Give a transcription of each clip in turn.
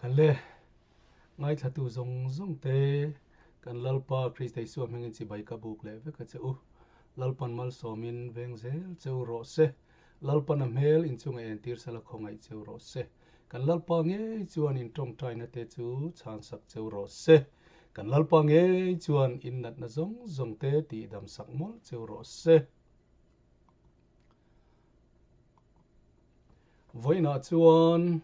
Kale, ngaithlatu zawng zawng te kan Lalpa Krista Isua hmingin chibai ka buk leh vek a che u. Lalpan malsawmin veng zel che u rawh se. Lalpan a hmel inchunga entir sala khawngaih che u rawh se. Kan Lalpa ngei chuan in tawngtaina te chu chhansak che u rawh se. Kan Lalpa ngei chuan in natna zawng zawng te tihdam sak mawlh che u rawh se. Vawiinah chuan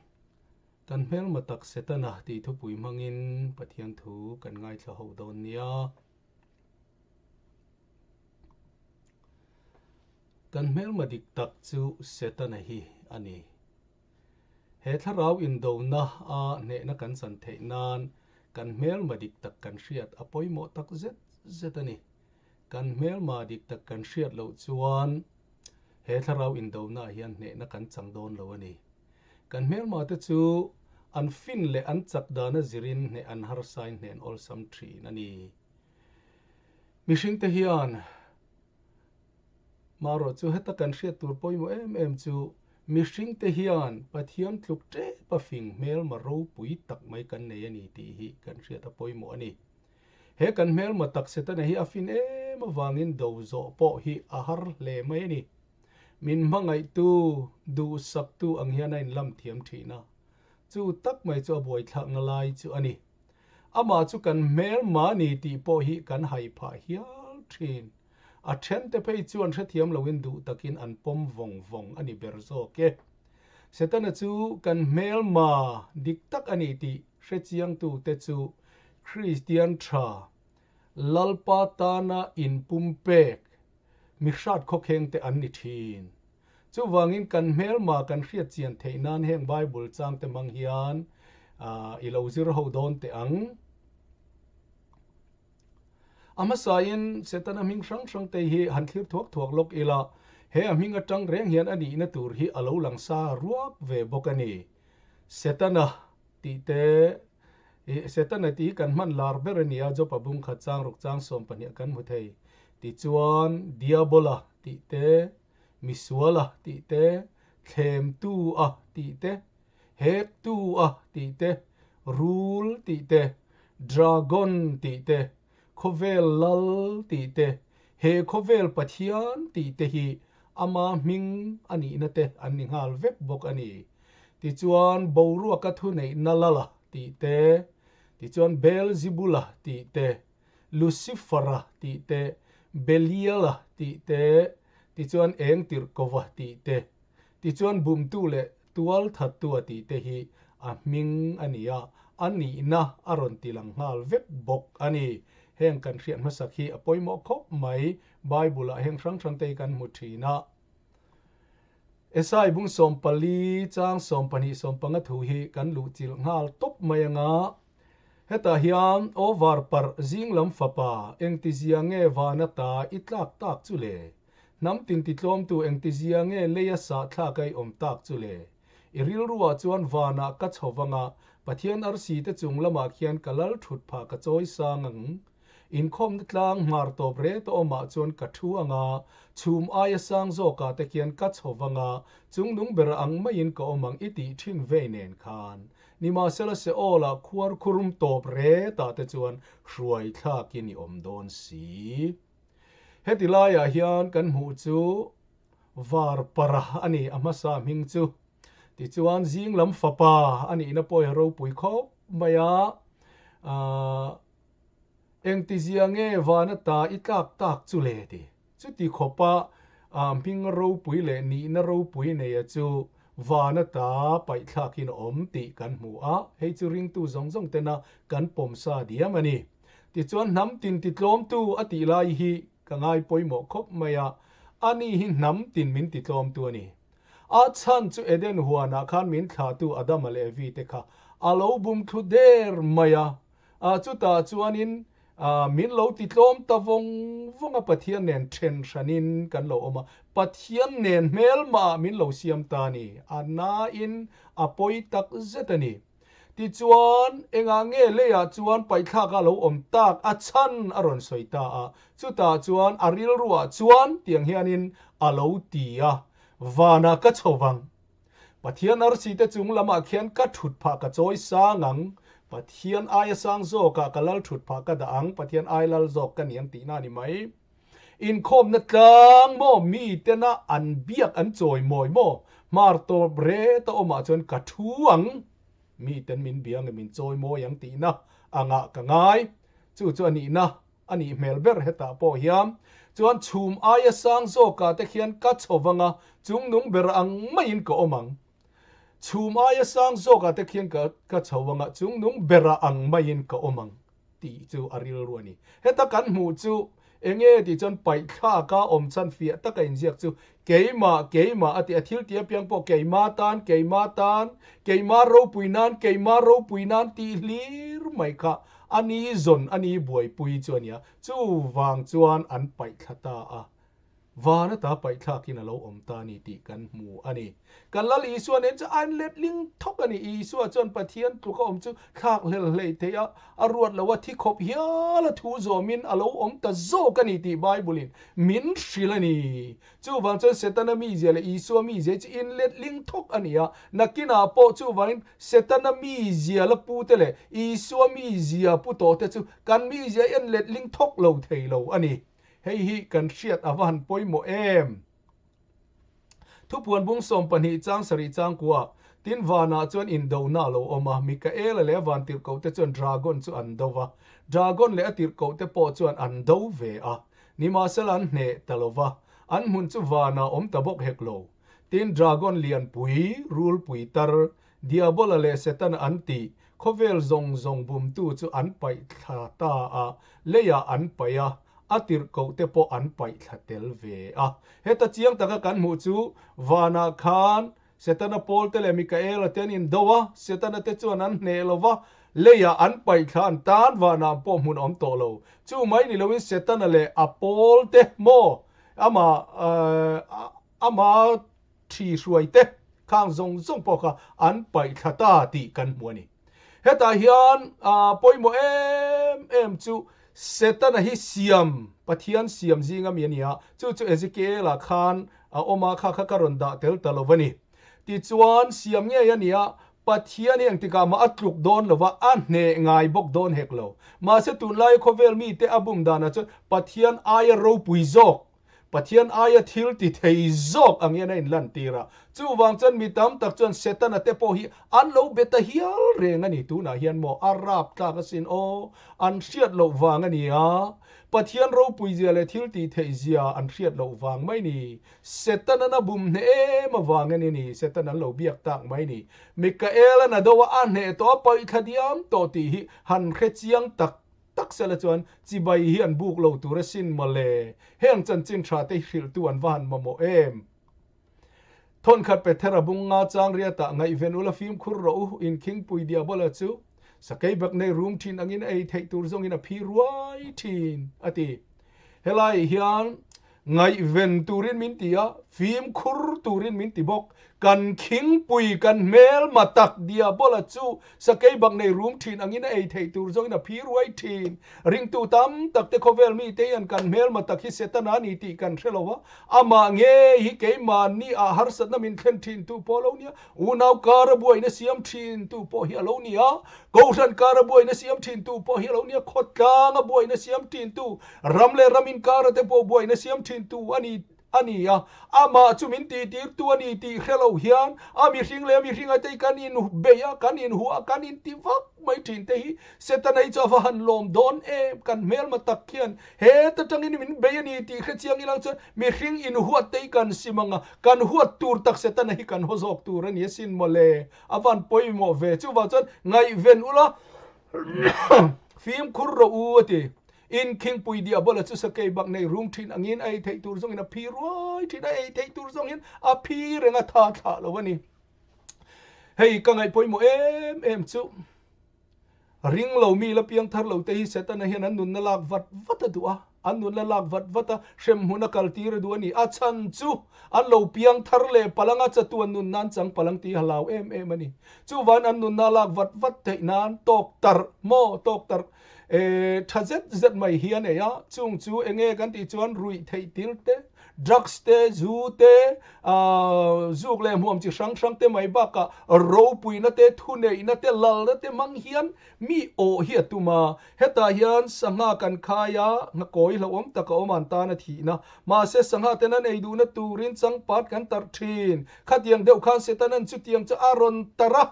kan hmelma tak Setana tih thupui hmangin Pathian thu kan ngaithla ho dawn nia. Kan hmelma dik tak chu Setana hi a ni. He thlarau indona a hnehna kan chan theih nan kan hmelma dik tak kan hriat a pawimawh tak zet zet a ni. Kan hmelma dik tak kan hriat loh chuan he thlarau indona ah hian hnehna kan chang dawn lo a ni. Kan hmelma te chu an fin leh an chak dana zirin hneh an harsain hneh an awlsam thin a ni. Mihringte hian Marawh chu heta kan hriat tur pawimawh em em chu mihringte hian Pathian tluk tep a fing hmelma ropui tak mai kan nei a ni tih hi kan hriat a pawimawh a ni. He kan hmelma tak Setana hi a fin em avangin do zawh pawh hi a har hle mai a ni. Min hmangaihtu, duhsaktu ang hian a inlam thiam thin a, chu tak mai chu a buaithlakna lai chu a ni. Amah chu kan hmelma a ni tih pawh hi kan hai phah hial thin. A thente phei chuan hrethiam loin duh takin an pawm vawng vawng a ni ber zawk e. Setana chu kan hmelma dik tak a ni tih hrechiangtute chu Kristian tha, Lalpa tana inpumpek, mi hrat khawkhengte an ni thin. Chuvangin kan hmelma kan hriat chian theih nan heng Bible changte hmang hian i lo zir ho dawn teh ang. A hmasain Setana hming hrang hrang te hi han thlir thuak thuak lawk ila, he a hming atang reng hian a nihna tur hi a lo lang sa ruak ve bawk a ni. Setana tih te hi Setana tih hi kan hman lar ber a ni a, Job-a bung khat chang ruk chang 12 kan hmu thei. Tichuan, Diabola tih te, Misuala tih te, Thlemtu-a tih te, Hektu a tih te, Rul tih te, Dragon tih te, Khawvel Lal tih te, He Khawvel Pathian tih te hi ama hming a nihna te an ni nghal vek bawk a ni. Tichuan Boruaka thuneihna Lala tih te, tichuan Beelzebula tih te, Lucifer-a tih te, Belial-a tih te, tichuan Engtirhkova tih te, tichuan Bumtu leh Tualthattu a tih te hi a hming a ni a, a nihna a rawn ti lang nghal vek bawk a ni. Heng kan hriat hmasak hi a pawimawh khawp mai, Bible-ah heng hrang hrang te hi kan hmu thin a. Esai bung 14 chang 12 15 thu hi kan luhchilh nghal tawp mai anga, hetah hian aw var parh zing lam fapa engtizia nge vana ta i tlak tak chu le? Hnam tin titlawmtu engtizia nge leia sah thlak a i awm tak chu le? I rilruah chuan vanah ka chho vang a, Pathian arsi te chung lamah khian ka lal thut phah ka chawi sang ang. Inkhawmna tlang hmar tawp ret a awmah chuan ka thu ang a, chhum aia sang zawkah te khian ka chho vang a, chungnung bera ang maiin ka awm ang i tih thin vei nen khan. Nimahsela Seol-ah khuar khurum tawp retah te chuan hruai thlakin i awm dawn si. Heti laiah hian kan hmuh chu var para a ni, a hmasa hming chu. Tichuan zing lam fapa a nihna pawh hi a ropui khawp mai a, aah engtizia nge vana ta i tlak tak chu le ti. Chuti khawpa hming ropui leh nihna ropui neia chu vana ta paihthlakin a awm tih kan hmu a, hei chu ringtu zawng zawng tena kan pawmsa diam a ni. Tichuan hnam tin titlawmtu a tih lai hi ka ngai pawimawh khawp mai a, ani hi hnam tin min titlawmtu a ni. A chhan chu Eden huanah khan min thlahtu Adama leh Evi te kha a lo bum thlu der mai a, chutah chuanin min lo titlawm ta vawng vawng a, Pathian nen then hranin kan lo awm a, Pathian nen hmelmah min lo siam ta a ni, a nain a pawi tak zet a ni. Tichuan, engah nge leiah chuan paihthlak a lo awm tak a chhan a rawn sawi ta a, chutah chuan a rilruah chuan tiang hianin a lo ti a, Vanah ka chho vang. Pathian arsi te chung lamah khian ka thut phah ka chawi sang ang, Pathian aia sang zawkah ka lal thut phah ka dah ang, Pathian ai lal zawk ka ni ang tihna a ni mai. Inkhawmna tlang maw mitena an biak an chawi mawi maw hmar tawp reta awmah chuan ka thu ang, miten min bia nge min chawi mawi ang tihna angah ka ngai. Chu chu a nihna a nih hmel ber hetah pawh hian chuan chhum aia sang zawkah te khian ka chho vang a, chungnung ber ang maiin ka awm ang. Chhum aia sang zawkah te khian ka ka chho vang a, chungnung bera ang maiin ka awm ang tih chu a rilru a ni. Heta kan hmuh chu enge tih chuan paihthlaka awm chhan fiah taka inziak chu keimah keimah a ti a, thil tih apiang pawh keimah tan keimah tan, keimah ropui nan keimah ropui nan tih hlir mai kha A ni zawn a ni buaipui chu a nia, chuvang chuan an paihthla ta a. Van ata paihthlakin a lo awm ta a ni tih kan hmu a ni. Kan Lal Isua nen chu a inletling thawk a ni. Isua chuan Pathian tluk a awm chu thlak hlel hlei theih a, a ruat lo a, thi khawp hial a thu zawmin a lo awm ta zawk a ni tih Bible-in min hrilh a ni. Chuvang chuan Setana mizia leh Isua mizia hi chu inletling thawk a ni a, nakinah pawh chuvangin Setana mizia la pute leh Isua mizia pu tawhte chu kan mizia hi an letling thawk lo thei lo a ni. Hei hi kan hriat a va han pawimawh em? Thupuan bung 12 chang sarih chang kua, Tin vanah chuan indona a lo awm a, Mikaela leh a vantirhkohte chuan dragon chu an do va, dragon leh a tirhkohte pawh chuan an do ve a. Nimahsela an hneh ta lo va, an hmun chu vanah awm ta bawk hek lo. Tin, dragon lianpui, rulpui tar, Diabola leh Setana an tih, khawvel zawng zawng bumtu chu an paih thla ta a, leiah an paih a, a tirhkoh te pawh an paih thla tel ve a. Heta chiang taka kan hmuh chu, vanah khan Setana Paul te leh Mikaela te an indo a, Setana te chuan an hneh lo va, leiah an paihthla an tan vanah pawh hmun awm tawh lo. Chu mai ni loin Setana leh a Paul te maw ama ama thi hruai te khang zawng zawng pawh kha an paihthla ta tih kan hmu a ni. Hetah hian pawimawh em em chu Setana hi siam, Pathian siam zinga mi a ni a, chu chu Ezekiel-ah khan a awm a, kha kha ka rawn dah tel ta lo a ni. Tichuan, siam ngei a ni a, Pathian hi engtikah mah a tluk dawn lo va, a hneh ngai bawk dawn hek lo. Mahse, tunlaia khawvel mite a bum danah chuan Pathian aia ropui zawk, Pathian aia thil ti thei zawk ang hian a inlantir a. Chuvang chuan mi tam tak chuan Setana te pawh hi an lo be ta hial reng a ni. Tunah hian maw a rap tlak asin aw, an hriat loh vang a ni a. Pathian ropui zia leh thil tih theih zia an hriat loh vang mai ni. Setanan a bum hneh em avang a ni ni. Setan an lo biak tak mai ni. Mikael-an a do a, a hneh tawh a, paihthla diam tawh tih hi han hre chiang tak tak sela chuan chibai hi an buk lo tur asin mawle. Heng chanchin tha te hi hrilhtu an va han mamawh em? Thawnkhat Pethera bung nga chang riatah ngaihven ula fimkhur rawh u, inkhingpui diabola chu sakei bak nei rum thin angin a ei theih tur zawngin a phi ruai thin, a ti. Helaiah hian Ngaihven turin min ti a, fimkhur turin min ti bawk. Kan khingpui, kan hmelma tak Diabola chu sakei bak nei rum thin angin a ei theih tur zawngin a phi ruai thin. Ringtu tam tak te khawvel mite hian kan hmelma tak hi Setana a ni tih kan hre lo a, amah ngei hi keimahni ah harsatna min thlen thin tu pawh a lo nia, unau kara buaina siam thin tu pawh hi a lo nia, kohhran kara buaina siam thin tu pawh hi a lo nia, khawtlanga buaina siam thin tu Ram leh ram inkara te pawh buaina siam thintu a ni a ni a, amah chu min tihtirtu a ni tih hre lo hian a mihring leh a mihringa te hi kan inbeih a, kan inhuah a, kan inti vak mai thin te hi Setana hi chu a va han lawm dawn em, kan hmelma tak hian heta tangin min bei a ni tih hre chiang ilang chuan mihring inhuat te hi kan sim ang a, kan huat tur tak Setana hi kan haw zawk tur a ni asin mawle, a van pawimawh ve chuvang chuan ngaihven ula fimkhur rawh u a ti. Inkhingpui diabola chu sakei bak nei rum thin angin a ei theih tur zawngin a phi ruai thin a, ei theih tur zawngin a phi reng a tha thlah lo a ni. Hei ka ngaih pawimawh em em chu ring lo mi la piang thar lo te hi Setana hian an nunna lak vat vat a duh a, an nunna lak vat vat a hremhmun a kal tir a duh a ni. A chhan chu an lo piang thar leh palang a chatuan nunna an chang palang tih a hlau em em a ni. Chuvan an nunna lak vat vat theih nan tawk tarh maw tawk tarh. E tha zet zet mai hi a nei a, chung chu enge kan tih chuan ruih theih tir te, drugs te, zu te, zuk leh hmuam chi hrang hrang te mai bakah ropuina te, thuneihna te, lalna te hmang hian mi awh hi a tum a. Hetah hian sangha kan khai a, nghakawi hlauhawm tak a awm an tan a thihna. Mahse sangha ten an ei duhna turin changpat kan tarh thin. Khatiang deuh khan Setanan chutiang chu a rawn tarh a.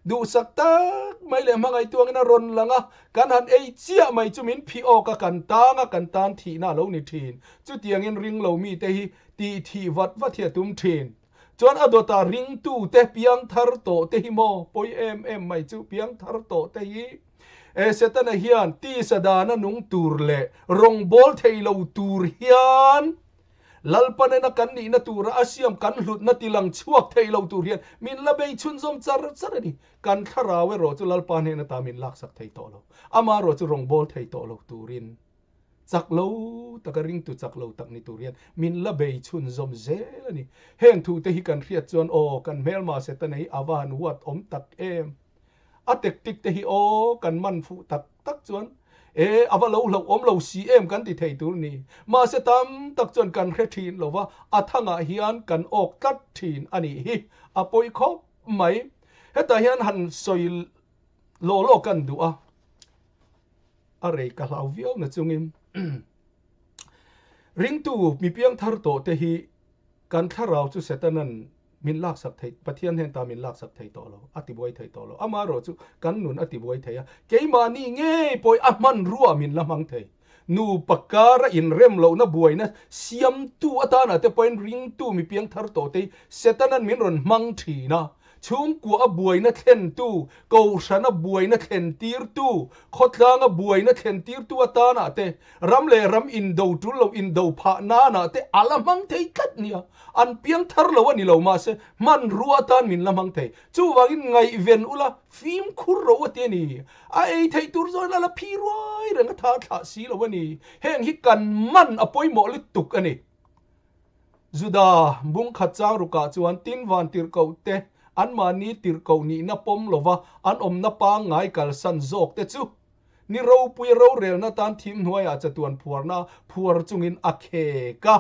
Duhsak tak mai leh hmangaih tuangin a rawn lang a, kan han ei chiah mai chu min phih awk a, kan tang a, kan tan thihna a lo ni thin. Chutiangin ring lo mite hi tih thih vat vat hi a tum thin. Chuan a dawtah ringtute piang thar tawh te hi maw pawi em em mai chu piang thar tawh te hi e Setana hian tisa dana nung tur leh rawngbâwl thei lo tur hian Lalpan ena kan nihna tura a siam kan hlutna tilang chhuak thei lo tur hian min la bei chhunzawm char char a ni. Kan thlarau erawh chu Lalpa hnen ata min laksak thei tawh lo. Ama erawh chu rawngbâwl thei tawh lo turin chak lo taka ringtu chak lo tak ni tur hian min la bei chhunzawm zel a ni. Heng thute hi kan hriat chuan aw kan hmelma Setana hi a va han huat awm tak em! A tactic te hi aw kan man fuh tak tak chuan e a va lo hlauh awm lo si em kan ti thei tur ni. Mahse tam tak chuan kan hre thin lo va, a thangah hian kan awk tlat thin a nih hi. A pawi khawp mai. Hetah hian han sawi law law kan duh a, a rei ka hlau viau na chungin ringtu mi piang thar tawh te hi kan thlarau chu Setanan Min laksak thei, Pathian hnen ta min laksak thei tawh lo, a tibuai thei tawh lo. Amaherawh chu kan nun a tibuai thei a, keimahni ngei pawh a hmanrua min la hmang thei. Nupa kara inrem lohna buaina siamtu atana te pawhin ringtu mi piang thar tawh te hi Setana'n min rawn hmang thin a. Chhungkua a buaina thlentu, Kohhrana buaina thlentirtu, khawtlanga buaina thlentirtu atana te, ram leh ram indo tul lo indo phah nana te a la hmang thei tlat nia. An piang thar lo a ni lo mahse hmanrua atan min la hmang thei. Chuvangin ngaihven ula fimkhur ro a ti a ni. A ei theih tur zawin a la phi ruai reng a tha thlah si lo a ni. Heng hi kan man a pawimawh lutuk a ni. Juda bungkhat chang rukah chuan tin van tirhkoh te anmahni tirhkoh nihna pawm lova an awmna pangngai kalsan zawk te chu ni ropui rorelna tan thim hnuaiah chatuan phuarna phuar chungin a khek a.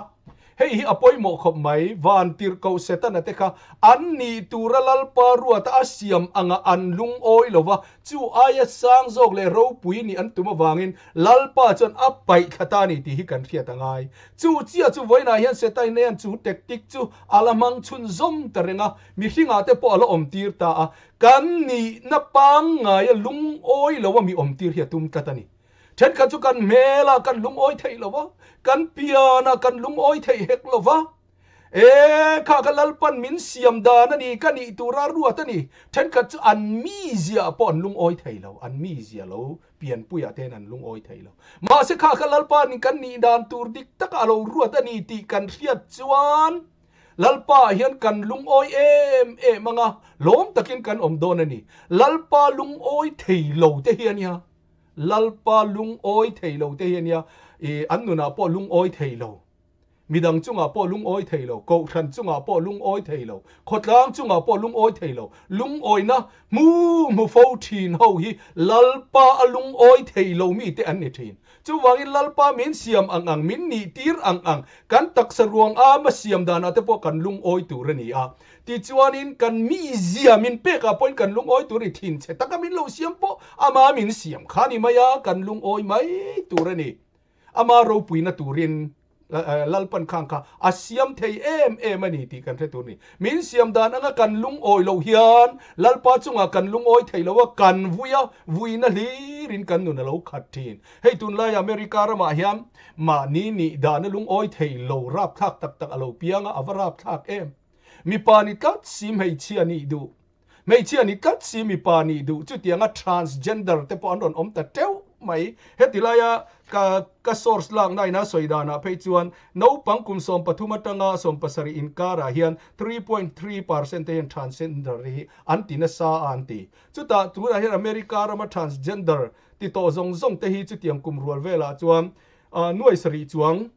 Hei hi a pawimawh khawp mai, van tirhkoh Setana te kha an nih tura Lalpa ruata a siam anga an lungawi lo va, chu aia sang zawk leh ropui nih an tum avangin Lalpa chuan a paih thla ta a ni tih hi kan hriat a ngai. Chu chiah chu vawiinah hian Setana hian chu tactic chu a la hmang chhunzawm ta reng a, mihringah te pawh a la awmtir ta a, Kan nihna pangngaia lungawi lo a mi awmtir hi a tum tlat a ni. Thenkhat chu kan hmelah kan lungawi theih lo va, kan pianah kan lungawi theih hek lo va. E, kha kha Lalpan min siam dan a ni, ka nih tura ruat a ni. Thenkhat chu an mizia pawh an lungawi thei lo, an mizia lo pianpuiah te hian an lungawi thei lo. Mahse kha kha Lalpanin kan nih dan tur dik taka a lo ruat a ni tih kan hriat chuan, Lalpa ah hian kan lungawi em em anga lawm takin kan awm dawn a ni. Lalpa lungawi thei lo te hi a nia. Lalpa lungawi thei lo te hi a nia. I an nunah pawh lungawi thei lo. Midang chungah pawh lungawi thei lo. Kohhran chungah pawh lungawi thei lo. Khawtlang chungah pawh lungawi thei lo. Lungawina hmu hmu fo thin ho hi Lalpa a lungawi thei lo mi te an ni thin. Chuvangin Lalpa min siam ang ang, min nihtir ang ang, kan taksa ruang ama siam danah te pawh kan lungawi tur a ni a. Tichuanin kan mizia min pekah pawhin kan lungawi tur a ni, thinchhe taka min lo siam pawh ama min siam kha a ni mai a, kan lungawi mai tur a ni. Ama ropuina turin Lalpan khang kha a siam thei em em a ni tih kan hre tur a ni. Min siam dan anga kan lungawi loh hian Lalpa chungah kan lungawi thei lo a, kan vui a, vuina hlirin kan nun a lo khat thin. Hei tunlai America ramah hian mahni nih dana lungawi thei lo rapthlak tak tak a lo piang a, a va rapthlak em. Mipa ni tlat si hmeichhia nih duh, hmeichhia ni tlat si mipa nih duh chutianga transgender te pawh an rawn awm ta teuh mai. Heti laia ka ka source lakna ina sawi danah phei chuan naupang kum 13 atanga 17 inkarah hian 3.3% te hian transgender hi an ti nasa a an ti. Chutah tunah hian America rama transgender ti tawh zawng zawng te hi chutiang kum rual velah chuan nuai sarih chuang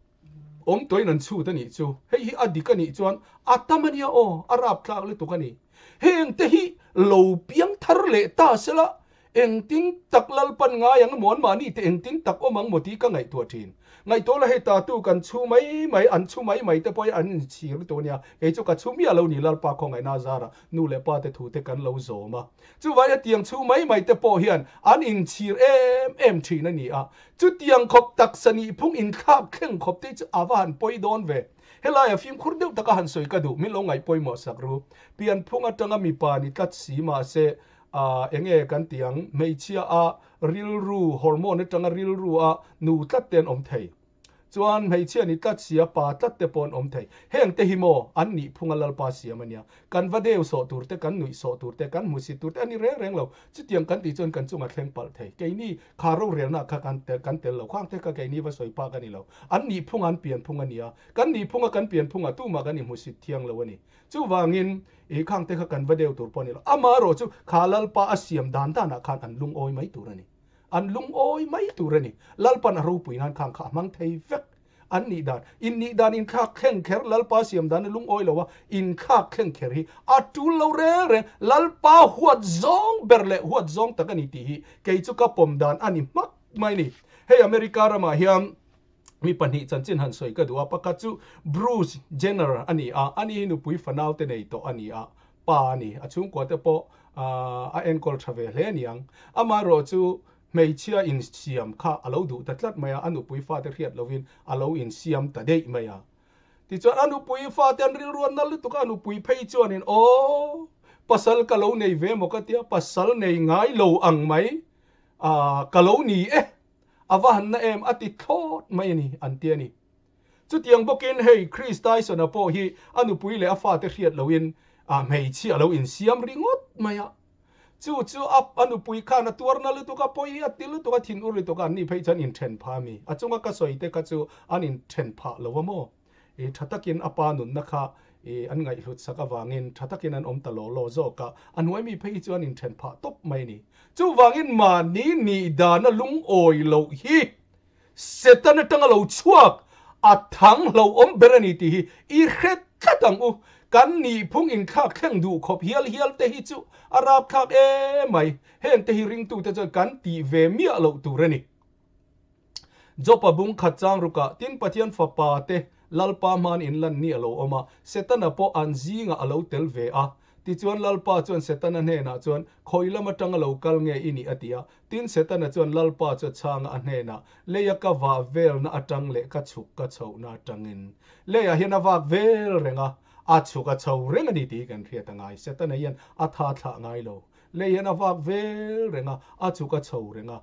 awm tuain an chhut a nih chu. Hei hi a dik a nih chuan a tam a nia aw, a rapthlak lutuk a ni. Heng te hi lo piang thar leh ta sela. Engtin tak Lalpan ngai ang emaw anmahni te engtin tak awm ang maw tih ka ngaihtuah thin. Ngaihtuah la hei tatu kan chhu mai mai, an chhu mai mai te pawh hi an inchhir lutuk ania. Kei chu ka chhu miah lo ni Lalpa khawngaihna a zarah nu leh pa te thu te kan lo zawm a. Chuvai hetiang chhu mai mai te pawh hian an inchhir em em thin a ni a. Chutiang khawp taksa nihphung inthlak thleng khawp te hi chu a va han pawi dawn ve. Helaia fimkhur deuh taka han sawi ka duh, min lo ngaih pawimawh sak ru. Pianphung atanga mipa ni tlat si mahse A enge kan ti ang, hmeichhia a rilru, hormone atanga rilru a nu tlat te an awm thei. Chuan hmeichhia ni tlat sia pa tlat te pawh an awm thei. Heng te hi maw an nih phunga Lalpa siam a nia. Kan va deu sawh tur te, kan nuih sawh tur te, kan hmusit tur te a ni reng reng lo. Chutiang kan tih chuan kan chunga thleng palh thei. Keini kha rorelna kha kan kan tel lo. Khang te kha keini va sawi phak a ni lo. An nih phunga an pian phung a nia. Kan nih phunga kan pian phungah tumah kan inhmusit thiang lo a ni. Chuvangin, i khang te kha kan va deuh tur pawh a ni lo. Amaherawh chu kha Lalpa a siam dan danah khan an lungawi mai tur a ni. An lungawi mai tur a ni. Lalpan a ropui nan khang kha a hmang thei vek. An nih dan, in nih dan inthlak thleng kher, Lalpa siam dan a lungawi lo a, inthlak thleng kher hi a tul lo reng reng. Lalpa huat zawng ber leh huat zawng tak a ni tih hi kei chu ka pawm dan a ni hmak mai a ni. Hei America ramah hian Mi pahnih chanchin han sawi ka duh a, pakhat chu Bruce Jenner a ni a, ani hi nupui fanau te nei tawh a ni a, pa a ni, a chhungkua te pawh a enkawl tha ve hle a ni ang. Amaherawh chu hmeichhia insiam kha a lo duh ta tlat mai a, a nupui fate hriat lovin a lo insiam ta daih mai a. Tichuan a nupui fate an rilru a nal lutuk a, a nupui phei chuanin aw pasal ka lo nei ve maw ka tia, pasal nei ngai lo ang mai ka lo ni e. A va han na em a ti thlawt mai a ni, an ti a ni. Chutiang bawkin hei Chris Tyson-a pawh hi a nupui leh a fate hriat lohin a hmeichhia a lo insiam ringawt mai a. Chu chu a a nupui khan a tuar na lutuk a, pawi a ti lutuk a, thin ur lutuk a, anni phei chuan inthen phah a mi. A chunga ka sawi te kha chu an inthen phah lo a maw? I tha takin a pa nunna kha i an ngaihhlut sak avangin tha takin an awm ta law law zawk a, a hnuai mi phei hi chu an inthen phah tawp mai a ni. Chuvangin mahni nih dana lungawi loh hi Satan atanga lo chhuak a thang hlauhawm ber a ni tih hi i hre tlat ang u. Kan nihphung inthlak thleng duh khawp hial hial te hi chu a rapthlak em mai. Hengte hi ringtute chuan kan tih ve miah loh tur a ni. Job-a bung khat chang rukah tin Pathian fapa te Lalpa hman in lan ni a lo awm a, Setana pawh an zingah a lo tel ve a. Tichuan Lalpa chuan Setana hnenah chuan, Khawi lam atanga lo kal nge i nih a ti a. Tin Setana chuan Lalpa chu a chhang a, a hnenah, Leia ka vah velna atang leh ka chhuk ka chhohna atangin. Leiah hian a vak vel reng a, a chhuk a chho reng a ni tih hi kan hriat a ngai. Setana hian a tha thlah ngai lo. Lei hian a vak vel reng a, a chhuk a chho reng a.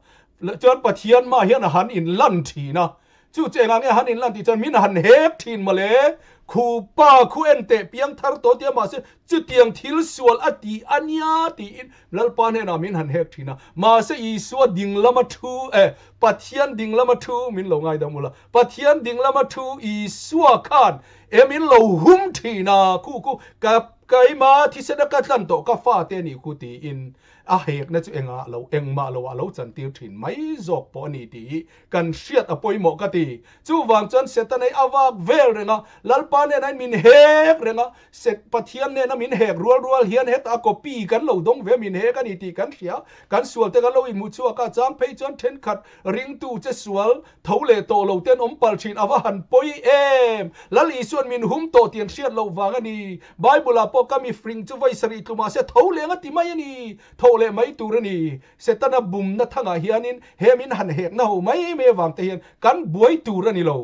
Chuan Pathian mah hian a han inlan thin a, chu chu engah nge a han inlan tih chuan min han hek thin mawle, khu pa khu en teh piang thar tawh tia mahse chutiang thil sual a tih a nia tiin Lalpa hnenah min han hek thin a, mahse Isua ding lama thu eh Pathian ding lama thu min lo ngaidam ula, Pathian ding lama thu Isua khan e min lo hum thin a, khu khu ka Keima thisena ka tlan tawh ka fate a nih khu tiin a hekna chu engah lo engmah lo ah lo chantir thin mai zawk pawh a ni tih hi kan hriat a pawimawh ka ti. Chuvang chuan Setana hi a vak vel reng a, Lalpa nena min hek reng a, Set Pathian nena min hek rual rual hian hetah a copy kan lo dawng ve min hek a ni tih kan hria. Kan sualte kan lo inhmuh chhuak a, chang phei chuan thenkhat ringtu che sual Tho leh tawh lo ten awm palh thin a va han pawi em! Lal Isuan min hum tawh tih an hriat loh vang a ni. Bible ah pawh ka mi fring chu vawi sarih tlu mahse tho leng a ti mai a ni. Tho leh mai tur a ni. Setana bumna thangah hianin he min han hekna ho mai mai avang te hian kan buai tur a ni lo.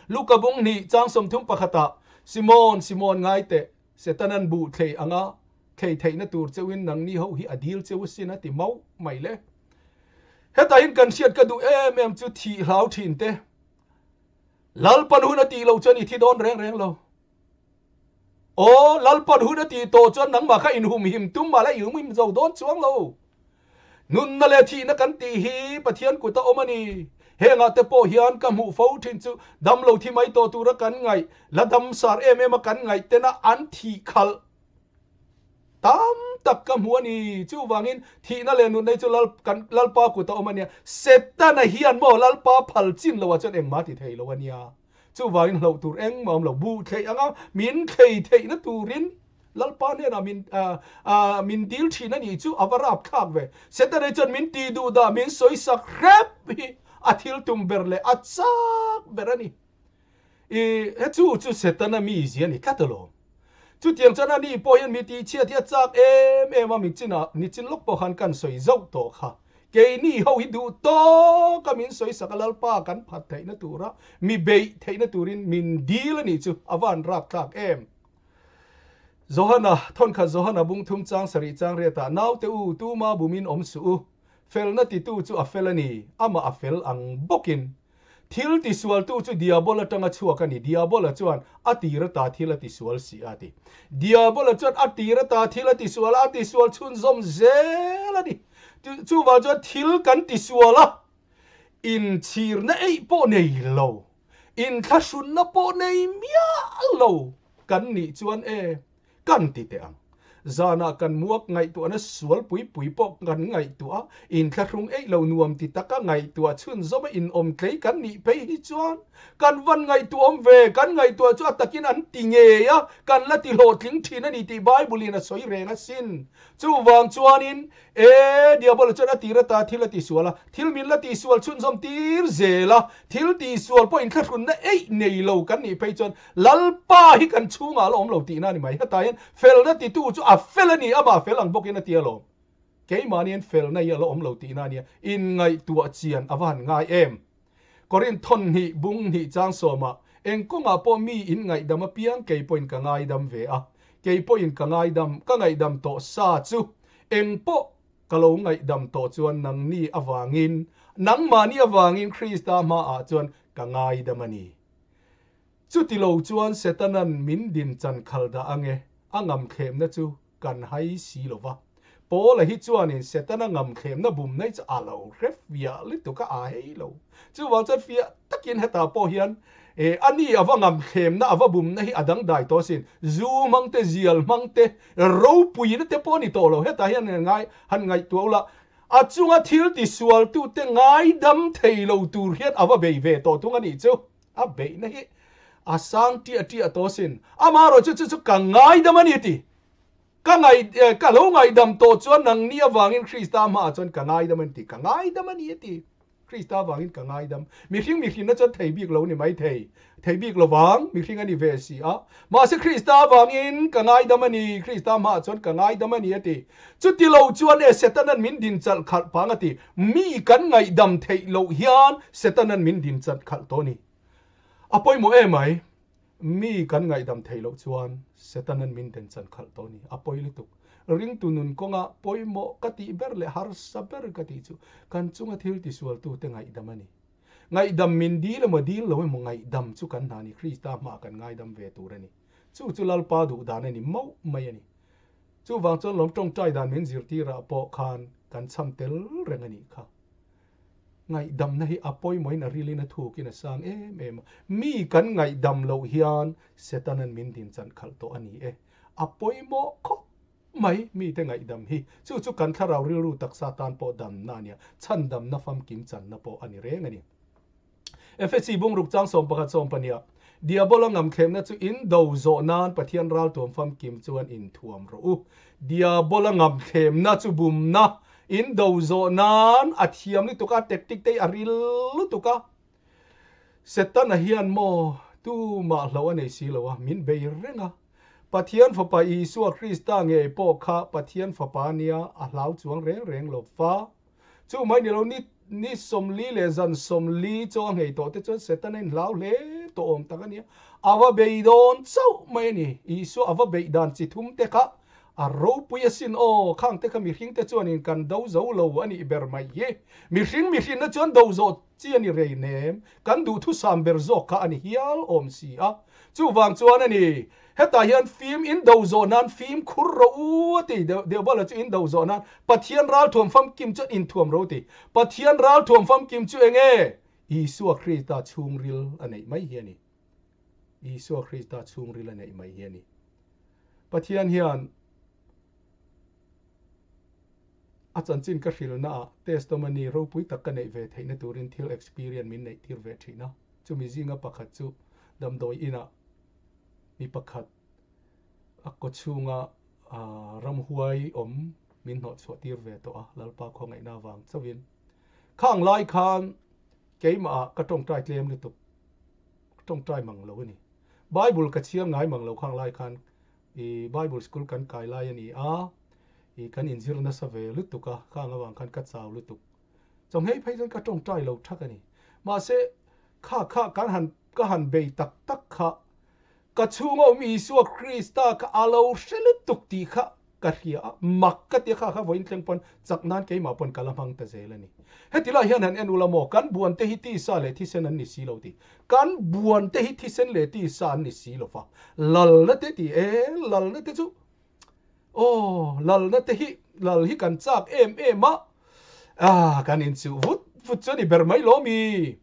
Luka bung hnih chang 31 ah, Simon, Simon ngai teh, Setanan buh thlei anga thlei theihna tur cheuhin nangni ho hi a dil cheu asin a ti mauh mai le. Hetah hian kan hriat ka duh em em chu thih hlau thin te. Lalpan hun a tih loh chuan i thi dawn reng reng lo. Aw, Lalpan hun a tih tawh chuan nangmah kha inhumhim tum mah la i humhim zo dawn chuang lo. Nunna leh thihna kan tih hi Pathian kut a awm a ni. Hengah te pawh hian ka hmuh fo thin chu damlo thi mai tawh tura kan ngaih, la dam sar em em a kan ngaih tena an thih khalh tam tak ka hmu a ni. Chuvangin thihna leh nunna hi chu Lal, kan Lalpa kut a awm a nia. Setana hian maw Lalpa phal chin loah chuan engmah ti thei lo a nia. Chuvangin hlauh tur engmah awm lo. Buh thlei anga min thlei theihna turin. Lalpa hnenah min min dil thin a nih chu a va rapthlak ve. Setana chuan min tih duh dah min sawi sak hrep hi a thil tum ber leh a chak ber a ni. I he chu chu Setana mizia a ni tlat alawm. Chutiang chuan ani pawh hian mi tihchhiat hi a chak em em a, michinah nichin lawk pawh khan kan sawi zauh tawh kha. Keini ho hi duh tawk a min sawi sak a, Lalpa kan phat theihna tura mi beih theihna turin min dil a nih chu a van rapthlak em. Johana, thawnkhat Johana bung thum chang sarih chang riatah naute u tuma bumin awm suh u, felna titu chu a fel a ni, amah a fel ang bawkin. Thil tisualtu chu Diabola tanga chhuak a ni. Diabola chuan a tir ata thil a tisual si a ti. Diabola chuan a tir ata thil a tisual a, a tisual chhunzawm zel a ni. Chuvang chuan thil kan tisual a, inchhirna eih pawh nei lo, inthlahrunna pawh nei miah lo kan nih chuan e, Kan ti teh ang. Zanah kan muak ngaihtuahna sual pui pui pawh kan ngaihtuah a, inthlahrung eih lo nuam ti taka ngaihtuah chhunzawm a inawm tlei kan nih phei hi chuan kan van ngaihtuahawm ve, kan ngaihtuah chu a takin an ti ngei a, kan la ti hlawhtling thin a ni tih Bible-in a sawi reng asin. Chuvang chuanin, E, Diabola chuan a tir ata thil a tisual a, thil min la tihsual chhunzawm tir zel a, thil tihsual pawh inthlahrunna eih nei lo kan nih phei chuan Lalpa hi kan chhungah a la awm lo tihna a ni mai. Hetah hian felna titu chu a fel a ni, amah fel ang bawkin a ti alawm. Keimahni hian felna hi a la awm lo tihna a nia, inngaihtuah chian a va han ngai em. Korinth thawn hnih bung hnih chang sawmah, Eng kawngah pawh mi in ngaihdam apiang kei pawhin ka ngaidam ve a, kei pawhin ka ngaidam, ka ngaihdam tawh sa chu eng pawh ka lo ngaihdam tawh chuan nangni avangin, nangmahni avangin Krista hmaah chuan ka ngaidam a ni. Chuti lo chuan Setanan min din chan khal dah ange, a ngamthlemna chu kan hai si lo va. Paula hi chuanin Setana ngamthlemna bumna hi chu a lo hre fiah lutuk a, a hei lo. Chuvang chuan fiah takin hetah pawh hian e ani a va ngamthlemna, a va bumna hi a dangdai tawh asin. Zu hmang te, zial hmang te, ropuina te pawh a ni tawh lo. Hetah hian ngai han ngaihtuah ula, a chunga thil tisualtute ngaidam thei lo tur hian a va bei ve tawh thung a nih chu. A beihna hi a sang ṭiah ṭiah tawh asin. Amaherawh chu chu chu ka ngaidam a ni ti. Ka ngai ka lo ngaihdam tawh chuan nangni avangin Krista hmaah chuan ka ngaidam a ni ti. Ka ngaidam a ni a ti. Krista avangin ka ngaidam. Mihring mihrinna chuan thei bik lo ni mai thei. Thei bik lovang, mihring a ni ve si a. Mahse Krista avangin ka ngaidam a ni, Krista hmaah chuan ka ngaidam a ni a ti. Chuti lo chuan e Setanan min din chalh khalh pang a ti. Mi kan ngaihdam theih loh hian Setanan min din chalh khalh tawh a ni. A pawimawh emai, mi kan ngaihdam theih loh chuan Setanan min den chalh khalh tawh a ni. A pawi lutuk. Ringtu nun kawnga pawimawh ka tih ber leh harsa ber ka tih chu kan chunga thil tisualtute ngaihdam a ni. Ngaihdam min dil emaw dil lo emaw ngaihdam chu kan hna a ni. Krista hmaah kan ngaidam ve tur a ni. Chu chu Lalpa duh dan a ni mauh mai a ni. Chuvang chuan lawm tawngtai dan min zirtirah pawh khan kan cham tel reng a nih kha. Ngaihdamna hi a pawimawhin a rilin a thukin a sang em em a. Mi kan ngaihdam loh hian Setanan min din chan khalh tawh a ni e. A pawimawh khawp mai mite ngaihdam hi. Chu chu kan thlarau rilru taksa tan pawh damna a nia, chhandamna famkim channa pawh a ni reng a ni. Efesi bungruk chang 11 12 Diabola ngamthlemna chu in do zawh nan Pathian raltuam famkim chuan inthuam rawh u. Diabola ngamthlemna chu bumna in do zawh nan a thiam lutuk a, tactic te hi a ril lutuk a. Setana hian maw tumah hlo a nei si lo a, min bei reng a. Pathian Fapa Isua Krista ngei pawh kha Pathian Fapa nia a hlau chuang reng reng lo va. Chu mai ni lo, ni ni 40 leh zan 40 chaw a nghei tawh te chuan Satan a inhlau hle tawh awm tak a nia. A va bei dawn chauh mai a ni. Isua a va beih dan chi thum te kha a ropui asin aw, khang te kha mihring te chuanin kan do zo lo a nih ber mai hi. Mihring mihrinna chuan do zawh chi a ni rei nem, kan duhthusam ber zawk kha a ni hial awm si a. Chuvang chuan a ni, Hetah hian fim in do zawh nan fim khur rawh u a ti. Deuhbala chu in do zawh nan Pathian ralthuam famkim chuan inthuam rawh u ti. Pathian ralthuam famkim chu eng nge? Isua Krista chhungril a neih mai hi a ni. Isua Krista chhungril a neih mai hi a ni. Pathian hian a chanchin ka hrilhnaah testimony ropui tak ka neih ve theihna turin thil experience min neih tir ve thin a. Chumi zinga pakhat chu damdawi inah mi pakhat. A kawchhunga ramhuai awm min hnawhchhuah tir ve tawh a, Lalpa khawngaihna avang chauhin. Khang lai khan keimahah ka tawngtai tlem lutuk, ka tawngtai mang lo a ni. Bible ka chhiar ngai mang lo khang lai khan i Bible school kan kai lai a ni a, i kan inzir nasa ve lutuk a, khang avang khan ka chau lutuk. Chawhmeh phei chuan ka tawngtai lo thak a ni. Mahse kha kha kan han ka han bei tak tak kha Ka chhunga awm Isua Krista kha a lo hre lutuk tih kha ka hria a, mak ka ti a, kha kha vawiin thleng pawn chak nan keimah pawn ka la hmang ta zel a ni. Heti lai hian han en ula maw, kan buan te hi tisa leh thisen an ni si lo tih. Kan buan te hi thisen leh tisa an ni si lo va, lalna te ti e, lalna te chu aw, lalna te hi, lal hi kan chak em em a, ah, kan inchuh vut vut chu a ni ber mai lo mi.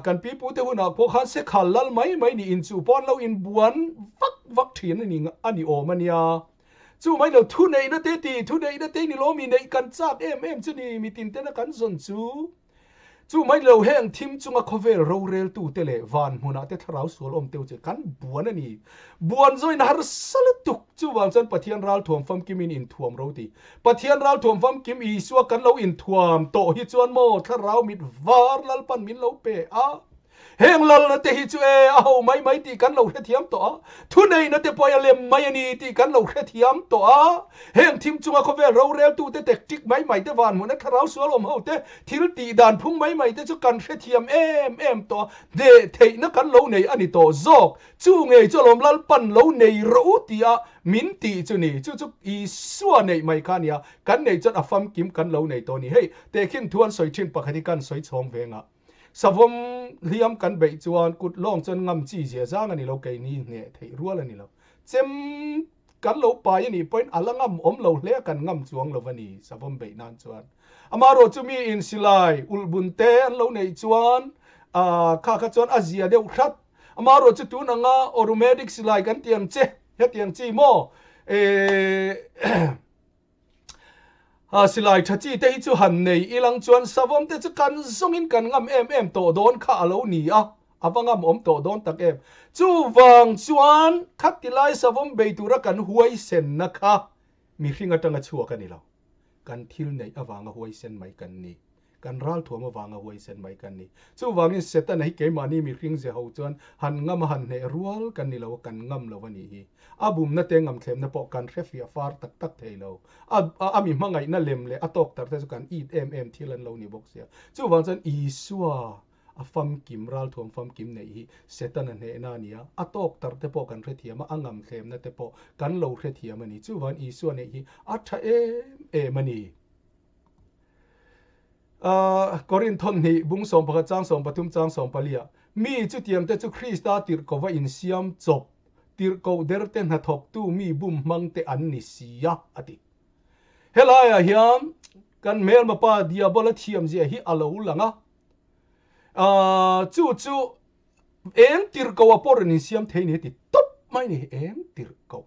Kan pipute hunah pawh khan sekhal lal mai mai niin chu pawh an lo inbuan vak vak thin a ni a ni awm a nia. Chu mai lo thuneihna te ti, thuneihna te ni lawm i neih kan chak em em chu ni mi tin tena kan zawn chu. Chu mai lo heng thim chunga khawvel roreltute leh van hmunah te thlarau sual awm teu che kan buan a ni. Buan zawin harsa lutuk chuvang chuan Pathian ralthuam famkimin inthuam ro ti. Pathian ralthuam famkim Isua kan lo inthuam tawh hi chuan maw thlarau mit var Lalpan min lo pe a. Heng lalna te hi chu e a ho mai mai tih kan lo hrethiam tawh a, thuneihna te pawh a lem mai a ni tih kan lo hrethiam tawh a. Heng thim chunga khawvel roreltute tactic mai mai te van hmuna thlarau sual awm ho te thil tih dan phung mai mai te chu kan hrethiam em em tawh a, hneh theihna kan lo nei a ni tawh zawk. Chu ngei chu alawm Lalpan lo nei rawh u tia min tih chu ni. Chu chu Isua neih mai kha a nia, kan neih chuan a famkim kan lo nei tawh a ni. Hei, tehkhin thu an sawi thin pakhat hi kan sawi chhawng ve ngah. Savawm hliam kan beih chuan kut lawng chuan ngam chi zia zang a ni lo, keini hneh theih rual a ni lo. Chem kan lo pai a nih pawhin a la ngam awm lo hle a, kan ngam chuang lo a ni savawm beih nan chuan. Amaherawh chu mi in silai ulhbun te an lo neih chuan kha kha chuan a zia deuh hrat. Amaherawh chu tun anga automatic silai kan ti ang che, hetiang chi maw silai tha chi te hi chu han nei ilang chuan savawm te chu kan zawngin kan ngam em em tawh dawn kha a lo ni a, a va ngam awm tawh dawn tak em. Chuvang chuan khati lai savawm bei tura kan huaisenna kha mihring atanga chhuak a ni lo. Kan thil neih avanga huaisen mai kan ni. Kan ralthuam avanga huaisen mai kan ni. Chuvangin Setana hi keimahni mihring ze ho chuan han ngam a han hneh rual kan ni lo a, kan ngam lo a nih hi. A bumna te ngamthlemna pawh kan hre fiah far tak tak thei lo. A a mi hmangaihna lem leh a tawktar te chu kan it em em thil an lo ni bawk sia. Chuvang chuan Isua a famkim, ralthuam famkim neih hi Setana hnehna a ni a, a tawktar te pawh kan hrethiam a, a ngamthlemna te pawh kan lo hrethiam a ni. Chuvangin Isua neih hi a tha em em a ni. Korinth thawhnih bung 11 chang 13 chang 14 ah, Mi chutiangte chu Krista tirhkova insiam chawp, tirhkoh derte hnathawktu mi bum hmangte an ni si a, a ti. Helaiah hian kan hmelma pa Diabola thiamzia hi a lo lang a, chu chu eng tirhkoh ah pawh rawn insiam thei ni a ti tawp mai ni, eng tirhkoh.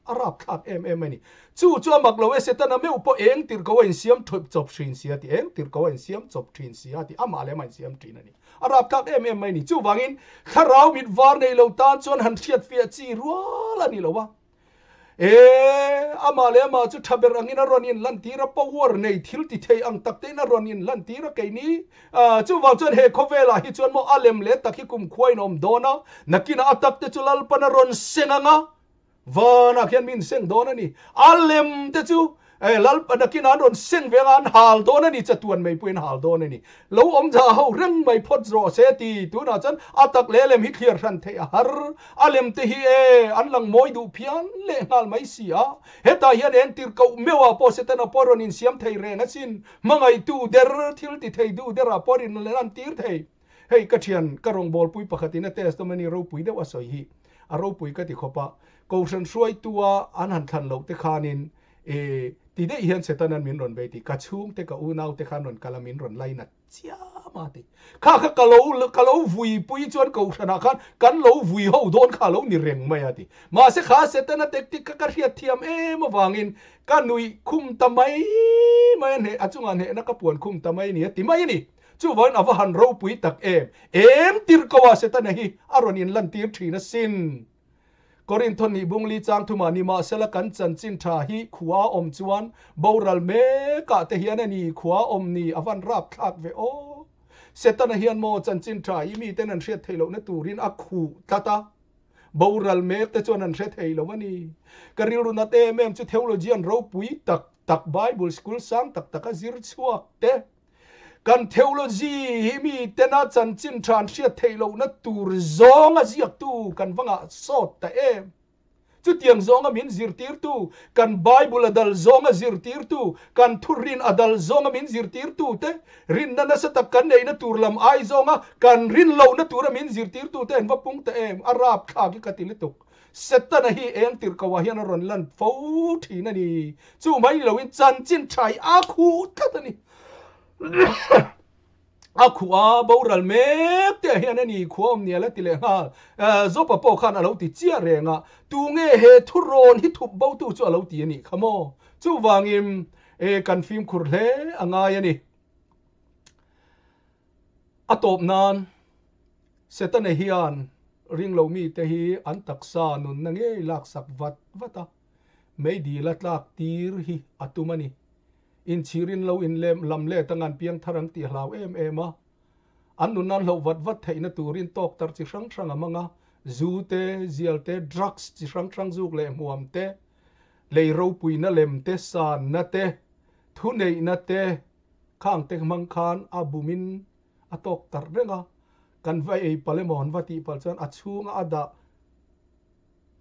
A rapthlak em em a ni. Chu chu a mak lo e, Setana meuh pawh eng tirh ko a insiam thawp chawp thin si a ti, eng tirh ko a insiam chawp thin si a ti, amah leh amah a insiam thin a ni. A rapthlak em em mai a ni. Chuvangin thlarau mit var nei lo tan chuan han hriatfiah chi rual a ni lo a. E, amah leh amah chu tha ber angin a rawn inlantir a, power nei thil ti thei ang tak tein a rawn inlantir a keini. Chuvang chuan he khawvelah hi chuan maw a lem leh tak hi kumkhua in awm dawn a, nakinah a tak te chu Lalpan a rawn seng ang a, vanah khian min seng dawn a ni. A lem te chu Lalpan nakinah an rawn seng ve ang a, an hal dawn a ni, chatuan mai pawhin hal dawn a ni. Lo awm za ho reng mai phawt rawh se ti, tunah chuan a tak leh a lem hi thliar hran theih a har. A lem te hi e an lang mawi duh phian leh nghal mai si a, hetah hian entir koh meuhah pawh Setana pawh a rawn insiam thei reng asin. Hmangaihtu der, thil ti thei duh derah pawh rin len an tir thei. Hei ka thian, ka rawngbawlpui pakhatin a testimony ropui deuh a sawi hi a ropui ka ti khawp a. Kohhran hruaitua an han thlan loh te khanin e ti daih hian Setanan min rawn bei ti, ka chhungte, ka unaute khan rawn kal a min rawn lainat chiam a ti. Kha kha ka lo ka lo vuipui chuan kohhranah khan kan lo vui ho dawn kha a lo ni reng mai a ti. Mahse kha Setana tactic kha ka hriatthiam em avangin Ka nuih khum ta mai mai a hneh, a chungah hnehna ka puan khum ta mai a ni a ti mai a ni. Chuvangin a va han ropui tak em? Em tirh ko ah Setana hi a rawn inlantir thin asin. Korinth nih bungli chang thumah nimahsela kan chanchin tha hi khua awm chuan boral mekah te hian a ni khua awm ni a van rapthlak ve aw. Setana hian maw chanchin tha hi miten an hriat theih lohna turin a khuh tlat a, boral mek te chuan an hre thei lo a ni. Ka rilru nat em em chu theologian ropui tak tak Bible school sang tak taka zir chhuak te kan theology hi mitena chanchin tha an hriat theih lohna tur zawnga ziaktu kan va ngah sawt ta em. Chutiang zawnga min zirtirtu, kan Bible a dal zawnga zirtirtu, kan thurin a dal zawnga min zirtirtu te, rinna nasa tak kan neihna tur lam ai zawnga kan rin lohna tura min zirtirtu te an va pung ta em? A rapthlak hi ka ti lutuk. Setana hi eng tirhkoh ah hian a rawn lan fo thin a ni. Chu mai ni loin chanchin tha hi a khuh tlat a ni. A khuh a boral mek te ah hian a ni khua awm nia la ti leh nghal. Jopa pawh khan a lo ti chiah reng a, tunge he thurawn hi thup bo tu chu a lo ti a nih kha maw? Chuvangin kan fimkhur hle a ngai a ni. A tawp nan Setana hian ringlo mite hi an taksa nunna ngei laksak vat vat a, meidil a tlak tir hi a tum a ni. Inchhirin lo inlem lam let anga an piang thar ang tih a hlau em em a. An nun nan hloh vat vat theihna turin tawktarh chi hrang hrang a hmang a, zu te, zial te, drugs chi hrang hrang zuk leh hmuam te, lei ropuina lem te, sanna te, thuneihna te khang te hmang khan a bumin a tawktarh reng a. Kan va ei palh emaw an va tih palh chuan a chhunga a dah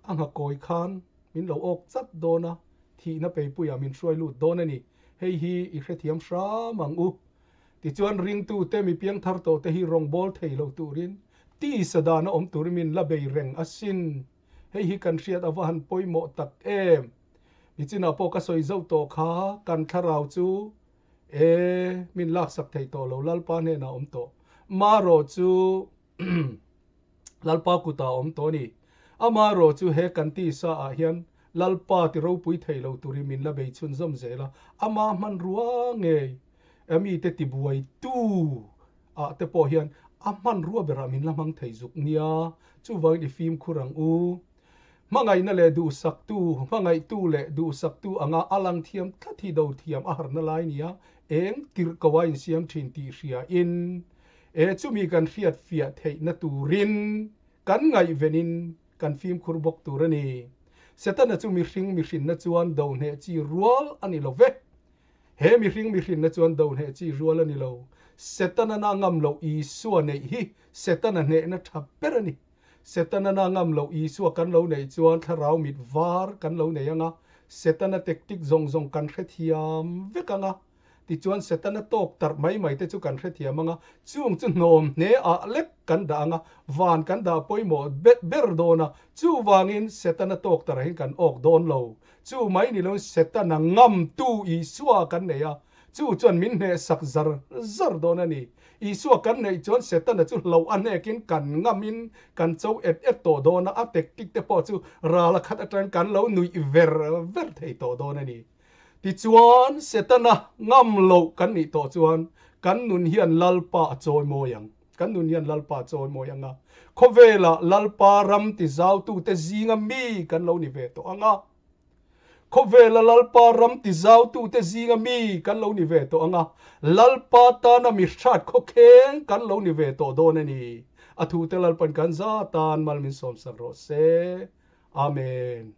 A nghakawi khan min lo awk chat dawn a, thihna peipuiah min hruai lut dawn a ni. Hei hi i hrethiam hram ang u. Tichuan ringtute mi piangthar tawhte hi rawngbâwl thei lo turin tisa dana awm turin min la bei reng asin. Hei hi kan hriat a va han pawimawh tak em. Nichinah pawh ka sawi zauh tawh kha, kan thlarau chu e min laksak thei tawh lo, Lalpa hnenah awm tawh. Marawh chu Lalpa kutah a awm tawh a ni. Amaherawh chu he kan tisa ah hian Lalpa ti ropui thei lo turin min la bei chhunzawm zel a, ama hmanrua ngei a mite ti buai tu ah te pawh hian a hmanrua berah min la hmang thei zuk nia, chuvangin i fimkhur ang u. Hmangaihna leh duhsaktu, hmangaihtu leh duhsaktu anga a lang thiam tlat hi do thiam a harna lai nia, eng tirh ko a insiam thin tih hria in e chumi kan hriat fiah theihna turin kan ngaihvenin kan fimkhur bawk tur a ni. Setana chu mihring mihrinna chuan do hneh chi rual a ni lo ve. He mihring mihrinna chuan do hneh chi rual a ni lo. Setana na ngam loh Isua neih hi Setana hnehna tha ber a ni. Setana na ngam loh Isua kan lo neih chuan thlarau mit var kan lo nei ang a, Setana tactic zawng zawng kan hrethiam vek ang a. Tichuan Setana tawk tarh mai mai te chu kan hrethiam ang a, chung chu hnawm hne ah lek kan dah ang a, van kan dah pawimawh ber dawn a, chuvangin Setana tawk tarh ah kan awk dawn lo. Chu mai ni loin Setana ngamtu Isua kan nei a, chu chuan min hnehsak zar zar dawn a ni. Isua kan neih chuan Setana chu hlauh a hnekin kan ngamin kan cho et et tawh dawn a, a tactic te pawh chu ral a khat atangin kan lo nuih ver ver thei tawh dawn a ni. Tichuan, Setana ngam loh kan nih tawh chuan kan nun hian Lalpa a chawimawi ang. Kan nun hian Lalpa a chawimawi ang a, khawvelah Lalpa ram tizautute zinga mi kan lo ni ve tawh ang a. Khawvela Lalpa ram tizautute zinga mi kan lo ni ve tawh ang a, Lalpa tana mi hrat khawkheng kan lo ni ve tawh dawn a ni. A thute Lalpan kan za tan mal min sawmsak rawh se. Amen.